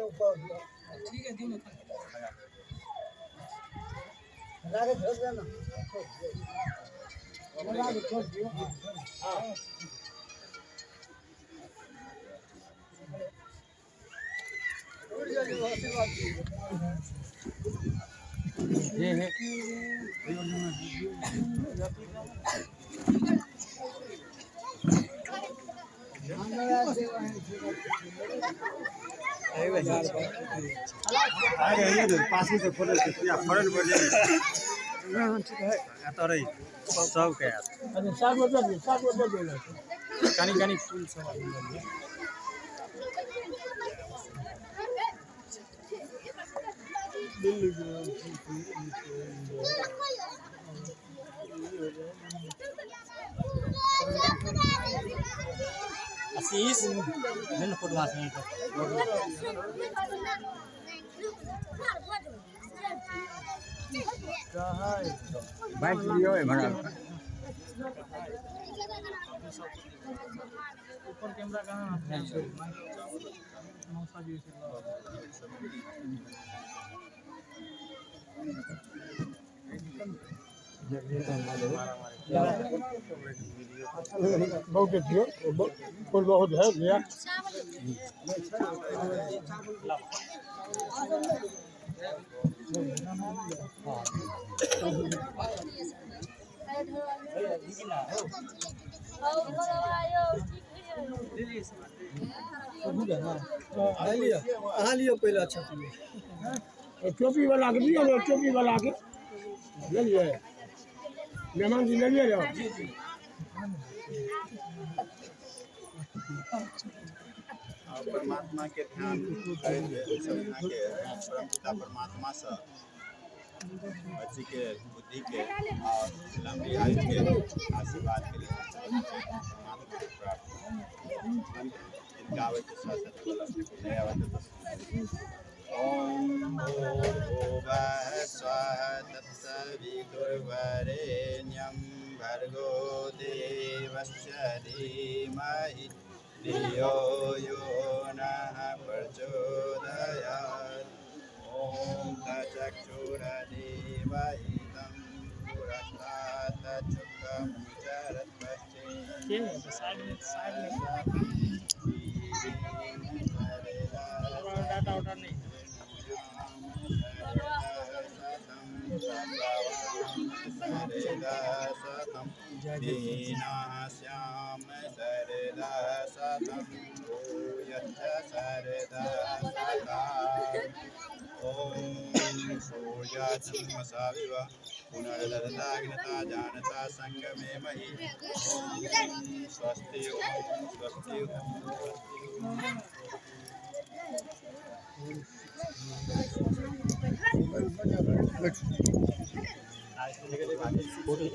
ठीक है, दियो ना। रागे छोड़ देना, रागे छोड़ दियो। हां, ये है। सबके कनी कनी फूल सब। आशीष मैंने फोटो आसे बाइक लियो है भरा। ऊपर कैमरा कहाँ है? मौसा जी से बहुत दियो, फूल बहुत है भैया। अहाँ लियो पहले। अच्छा, टोपी वाला के दियो ना, टोपी वाला के ले लिए। मेहमान जी ले लिए। परमात्मा के ध्यान करैत हुए सब यहाँ के परमपिता परमात्मा से बच्ची के बुद्धि के और लंबी आयु के आशीर्वाद के लिए परमात्मा से प्रार्थना। जिनका आबै छै सरस्वती वाला, नहीं आबै छै तो ॐ भूर्भुवः स्वः तत्सवितुर्वरेण्यं भर्गो देवस्य धीमहि धियो यो नः प्रचोदयात्। ॐ तचक्षुरदेवहितं पुरस्तात् चुक्कमुचरत् के साइड में, साइड में डाटा वाटा नहीं। दीनाश्याम शरदा शतं भूयश्च शरदा शता। ॐ सूर्याचन्द्रमसाविव पुनर्दत्ताग्नता जानता सङ्गमे महि। ॐ स्वस्ति, ॐ स्वस्ति, ॐ स्वस्ति।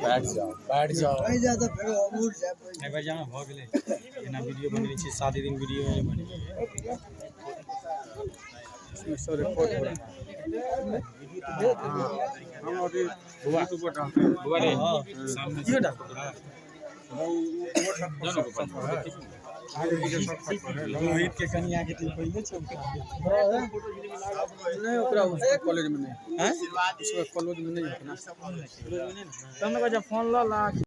बैठ जाओ, बैठ जाओ। कहीं जाता फिर उठ जाए। एक बार जाना भऽ गेलै। एना वीडियो बनेने छी, शादी दिन वीडियो नहीं बनेने। इसमें सब रिकॉर्ड हो रहा है। हम अभी यूट्यूब पर डालते हैं। बुआ रे, सामने इहो डाल। आगे वीडियो सब पर है। रोहित के कनिया के तऽ पहिले चौका। नहीं, ओकरा उसको कॉलेज में नहीं हैं? उसको कॉलेज में नहीं है ना। तब ने कहै छै फोन लऽ ला।